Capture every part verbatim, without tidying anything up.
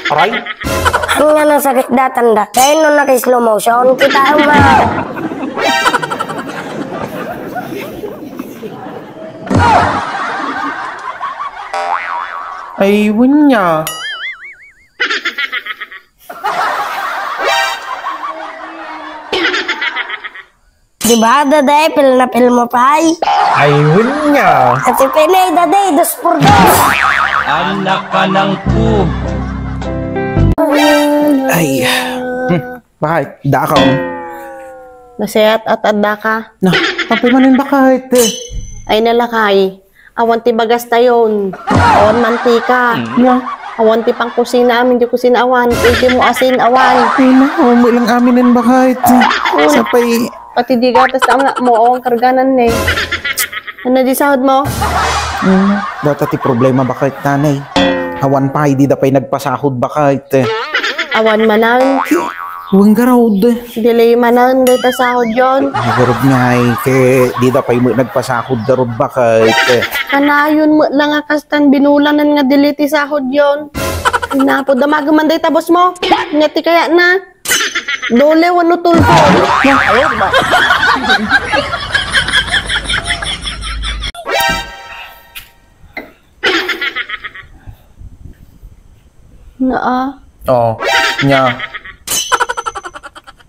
Aray! Ania nasakit datan da. Kayat no naka-slow motion, kita ma. Ay, wen nia. Di ba, Daday, pilna-pilmo pay? Ay, wen nia. Ati Pinay, Daday, dos por dos. Anak ka ng pug. Ay. Hmm. Bakit? Daka, um? Naseat at adda ka. Na, apay manen bakit, eh? Ay, nalakay. Awan ti bagas tayon. Awan mantika. Nga. Awan ti pangkusina amin, di kusina awan. Ultimo asin, awan. Ay na, awan met lang aminen bakit. Sapay. Pati di gatas ta amin, moong karganan ne. Ano di sahod mo? Hmm, data ti problema bakit, tanay. Awan pay, dida pay nagpasahod bakit. Awan manen. Wen garud. Delay manen dayta sahod yon. Ay, garud ngay, ket dida pay met nagpasahod garud bakit. Kanayon met lang a kastan binulanen nga delay ti sahod yon. Napo, damagen man dayta boss mo. Nga ti kayatna. Dole wenno tulpo. Naa. Oh, nia.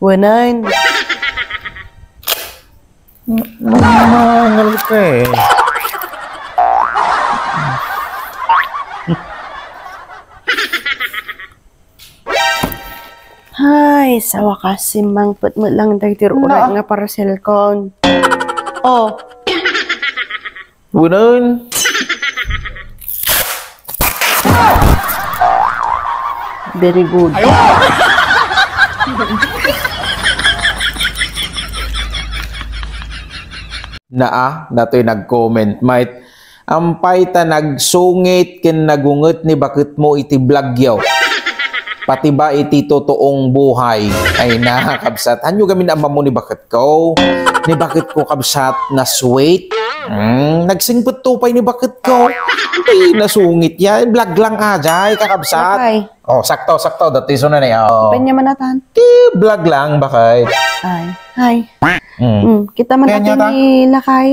Wenen. Mangal ka eh. Hay, sa wakas, simmangpet met lang dagiti ruray nga parcel kon. Oh. Unan. Very good. Naa, datoy nag-comment, mait. Ampay ta nagsungit ken nagunget ni baketmo iti vlogyo. Pati ba iti totoong buhay? Ay na, kabsat. Hanyo gamin ammo ni baketko. Ni baketko, kabsat, na sweet. Hmm, nagsingpet to pay ni baketko. Ay, nasungit yan. Vlog lang ajay, kakabsat. Okay. Oh, sakto, sakto. Dati so na ni, oh. Penya manatan. Ti vlog lang, bakit? Ay. Hi. Hmm. Hmm, kita man Kaya atin niya ta? Ni Lakay.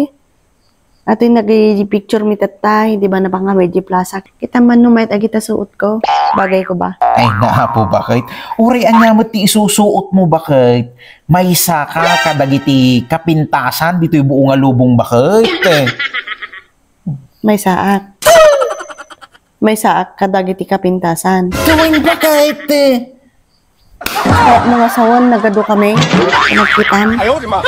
Atoy nagipicture mi tattay, di ba, napangaway di plaza. Kita man no mayat agita suot ko. Bagay ko ba? Ay, naapo, bakit? Uray anya met ti isusuot mo, bakit? Maysa ka kadagiti kapintasan ditoy buo nga lubong, bakit? Maysaak. Maysaak kadagiti kapintasan. Kawain, bakit? Kaya mga sawan, nagadu kami. Nagkitan. Ayaw, di ma.